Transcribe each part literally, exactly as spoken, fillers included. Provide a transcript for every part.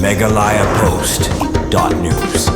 Meghalaya Post dot news.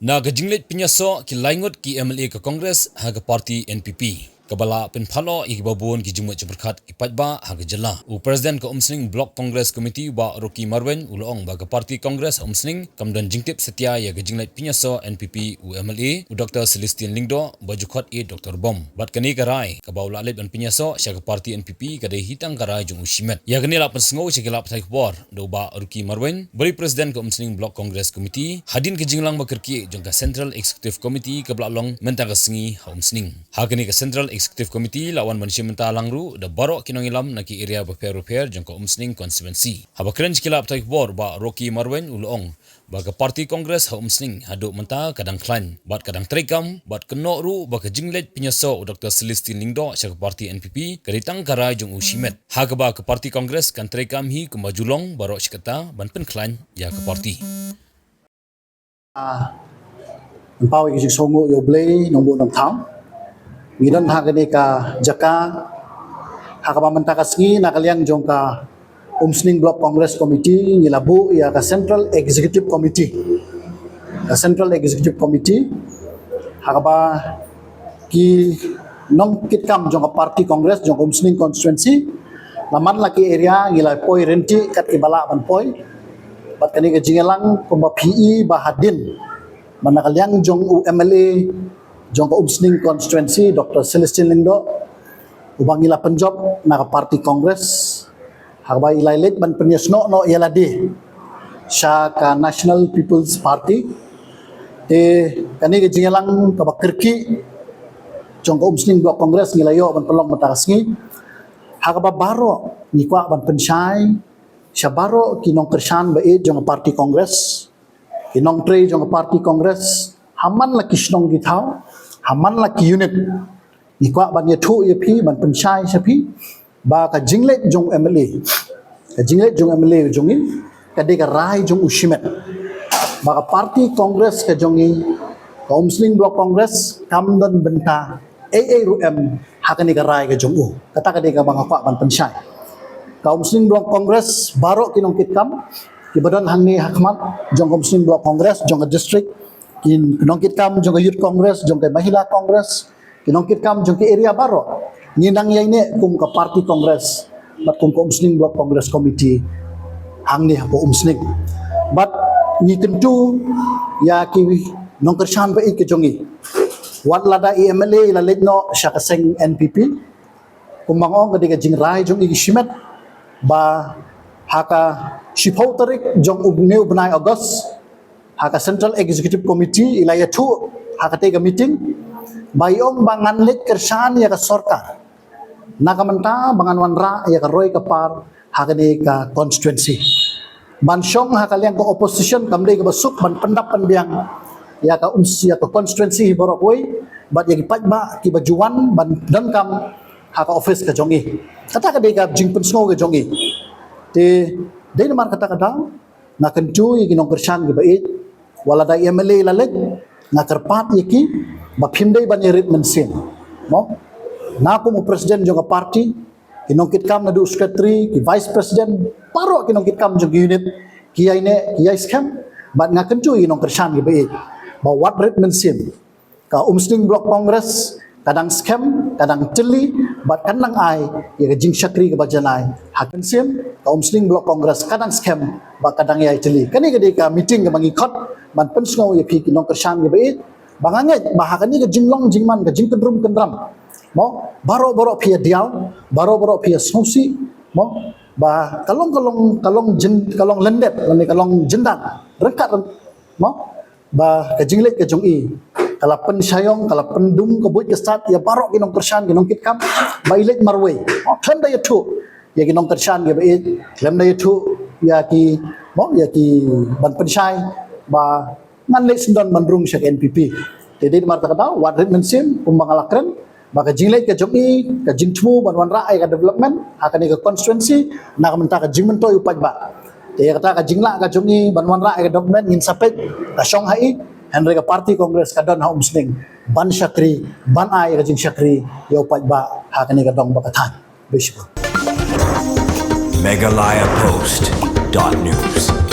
Na ka jingleit pynïasoh ki laingut ki M L A ka Congress ha ka party N P P, kaba la pynphalah ïa kiba bun ki jingmut jingpyrkhat ki paidbah ha ka jylla. U President ka Umsning Block Congress Committee, Bah Rocky Marwein, u la ong ba ka party Congress ha Umsning kam don jingtip satia ïa ka jingleit pynïasoh N P P u M L A u Doctor Celestine Lyngdoh ba ju khot ïa Doctor Bom. Bad kane ka rai kaba u la leit ban pynïasoh sha ka party N P P ka dei hi tang ka rai jong u shimet. Ïa kane la pynsngew sha ki lad pathai khubor da u Bah Rocky Marwein, ba dei President ka Umsning Block Congress Committee, hadien ka jingïalang ba kyrkieh jong ka Central Executive Committee kaba la long mynta ka sngi ha Umsning. Ha kane ka Central Executive Committee la wan ban shim bynta lang ruh da baroh ki nongïalam na ki area bapher bapher jong ka Umsning constituency. Haba kren sha ki lad pathai khubor, Bah Rocky Marwein u la ong ba ka party Congress ha Umsning haduh mynta ka dang khlaiñ bad ka dang treikam, bad kynnoh ruh ba ka jingleit pynïasoh u Doctor Celestine Lyngdoh sha ka party N P P ka dei tang ka rai jong u shimet, ha kaba ka party Congress kan treikam hi kumba ju long baroh shi katta ban pynkhlaiñ ïa ka party. Ah, pynpaw ïa ka jingsngewnguh ïa U Blei Nongbuh Nongthaw. Ngi don ha kane ka jaka ha kaba mynta ka sngi na ka liang jong ka Umsning Block Congress Committee ngi la buh ïa ka Central Executive Committee. Ka Central Executive Committee ha kaba ki nongkitkam jong ka party Congress jong ka Umsning constituency, la man la ki area ngi la poi rynti kat kiba lah ban poi. Bad kane ka jingïalang kumba phi i ba hadien, man na ka liang jong u M L A jong ka Umsning constituency, Doctor Celestine Lyngdoh, uba ngi la pynjop na ka party Congress, ha kaba i la leit ban pynïasnoh noh ïa lade sha ka National People's Party. Te kane ka jingïalang kaba kyrkieh jong ka Umsning Block Congress ngi la ïoh ban pynlong mynta ka sngi, ha kaba baroh ngi kwah ban pynshai sha baroh ki nongkyrshan ba ïeit jong ka party Congress, ki nongtrei jong ka party Congress ha man la ki shnong ki thaw, ha man la ki unit. Ngi kwah ban ïathuh ïa phi, ban pynshai sha phi ba ka jingleit jong u M L A, ka jingleit jong u M L A jong ngi ka dei ka rai jong u shimet. Ba ka party Congress ka jong ngi, ka Umsning Block Congress, kam don bynta ei ei ruh em ha kane ka rai ka jong u. Kata ka dei kaba nga kwah ban pynshai. Ka Umsning Block Congress, baroh ki nongkitkam kiba don hangne ha khmat jong ka Umsning Block Congress jong ka district, ki nongkitkam jong ka Youth Congress, jong ka Mahila Congress, ki nongkitkam jong ki area baroh, ngi nang ïaineh kum ka party Congress bad kum ka Umsning Block Congress Committee hangne ha ka Umsning. Bad ngi kyntu ïa ki nongkyrshan ba ïeit ka jong ngi, wat lada i M L A i la leit noh sha ka seng N P P, kumba nga ong ka dei ka jingrai jong i ki shimet, ba ha ka shiphew tarik jong une u bnai August, ha ka Central Executive Committee i la ïathuh ha katei ka meeting ba i ong ba ngan leit kyrshan ïa ka sorkar na ka bynta ba ngan wanrah ïa ka roi ka par ha kane ka constituency. Ban shong ha ka liang ka opposition kam dei kaba suk ban pyndap pynbiang ïa ka Umsning, ïa ka constituency hi baroh kawei, bad ïa ki paidbah kiba ju wan ban donkam ha ka office ka jong i. Kata ka dei ka jingpynsngew ka jong i. Te dei namar kata ka daw nga kyntu ïa ki nongkyrshan kiba ïeit, wat lada i M L A i la leit, nga kyrpad ïa ki ba phim dei ban ïarit mynsiem. Mo, nga kum u president jong ka party, ki nongkitkam naduh secretary, ki vice president, baroh ki nongkitkam jong ki unit, ki ïaineh, ki ïai skhem. Bad nga kyntu ïa ki nongkyrshan kiba ïeit ba wat rit mynsiem. Ka Umsning Block Congress ka dang skhem, ka dang tylli, bad kan nang ai ïa ka jingshakri kaba janai ha ka mynsiem. Ka Umsning Block Congress ka dang skhem bad ka dang ïai tylli. Kane ka dei ka meeting kaba ngi khot ban pynsngew ïa phi ki nongkyrshan kiba ïeit, ba nga ngeit ba ha kane ka jinglong jingman, ka jingkyndrum kyndram, mo, baroh baroh phi ïa diaw, baroh baroh phi ïa sngewsih, mo, ba ka long, ka long, ka long jin, ka long lyndet lane ka long jyndat ryngkat, mo, ba ka jingleit ka jong i ka la pynshai ïong, ka la pyndum ka buit ka stad ïa baroh ki nongkyrshan, ki nongkitkam, ba i leit marwei. Mo, khlem da ïathuh ïa ki nongkyrshan kiba ïeit, khlem da ïathuh ïa ki, mo, ïa ki ban pynshai ba ngan leit syndon ban rung sha ka N P P. Te dei namar kata ka daw wat rit mynsiem, kumba nga la kren, ba ka jingleit ka jong i, ka jingthmu ban wanrah ïa ka development ha kane ka constituency na ka bynta ka jingmyntoi u paidbah. Te ïa kata ka jinglah ka jong i ban wanrah ïa ka development ngin sa peit ka shong ha i, hynrei ka party Congress ka don ha Umsning. ban shakri, ban ai ka jingshakri ïa u paidbah ha kane ka dong bad ka thaiñ. Bishop. Meghalaya Post dot news.